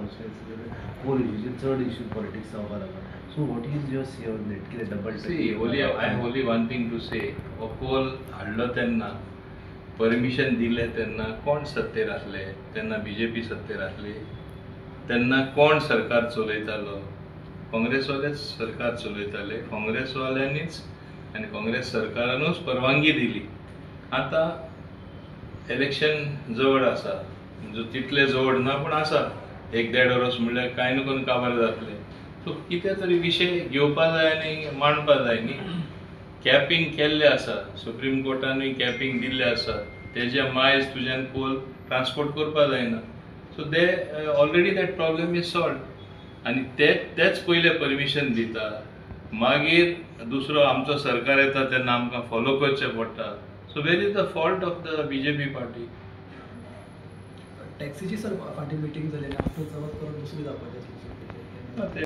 Constituency कोल इश्यूचेर चड issue politics जावपाक लागला. So what is your say on that? कितें double See, only I have only one thing to say. हो कोल हाडलो तेन्ना, परमिशन दिलें तेन्ना कोण सत्तेर आसले? तेन्ना बीजेपी सत्तेर आसली. तेन्ना कोण सरकार चलयतालो? काँग्रेसवालेच सरकार चलयताले. काँग्रेसवाल्यांनीच आनी काँग्रेस सरकारानूच परवानगी दिली. आतां इलेक्शन जवळ आसा, म्हणजे तितलें जवळ ना पूण आसा, एक देड वर्स म्हणल्यार कांय न्हू करून काबार जातलें. सो कितें तरी विशय घेवपा जाय आनी मांडपा जाय न्ही. कॅपिंग केल्लें आसा, सुप्रीम कोर्टानूय कॅपिंग दिल्लें आसा, तेज्या मायज तुज्यान कोल ट्रान्सपोर्ट करपा जायना. So they already that problem is solve. आनी ते तेच पयलें परमिशन दिता, मागीर दुसरो आमचो सरकार येता तेन्ना आमकां फॉलो करचें पडटा. So where is the fault of the BJP party? टॅक्सीची sir फाटीं मिटींग जाली आनी आफ्टर चवथ परत दुसरी जावपाची आसली. ते